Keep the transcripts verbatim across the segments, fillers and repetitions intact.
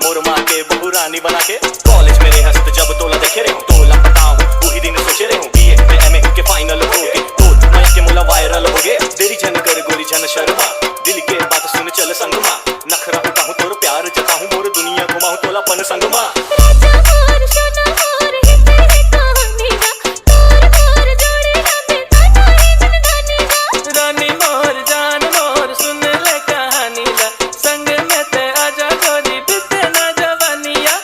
मोर माँ के बहू रानी बना के। कॉलेज में रेहस त जब तोला देखे रेहूँ, तोला बताऊँ उही दिन सोचे रेहूँ, बीए में एमए के फाइनल होगे, तोर मया के मोला वायरल होगे। देरी झन कर गोरी झन शर्मा, दिल के बात सुन चल संग मा, नखरा उठाहूँ तोर प्यार जताहूँ, मोर दुनिया घुमाहूँ तोला अपन संग मा। राजा मोर, सोना मोर, हित है कहानी ला, तोर मोर जोड़ी ना बेगाना है जिंदगानी ला। रानी मोर, जान मोर, सुन ले कहानी ला, संग में ते आजा गोरी, बीते ना जवानिया।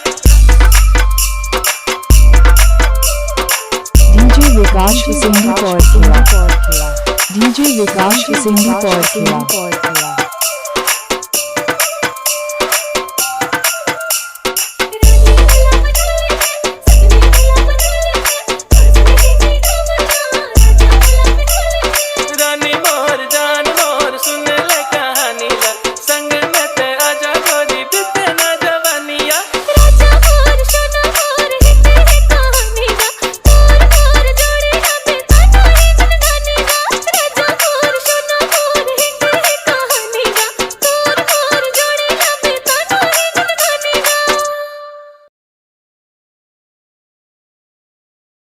DJ Vikash Singh Korkera. DJ Vikash Singh Korkera.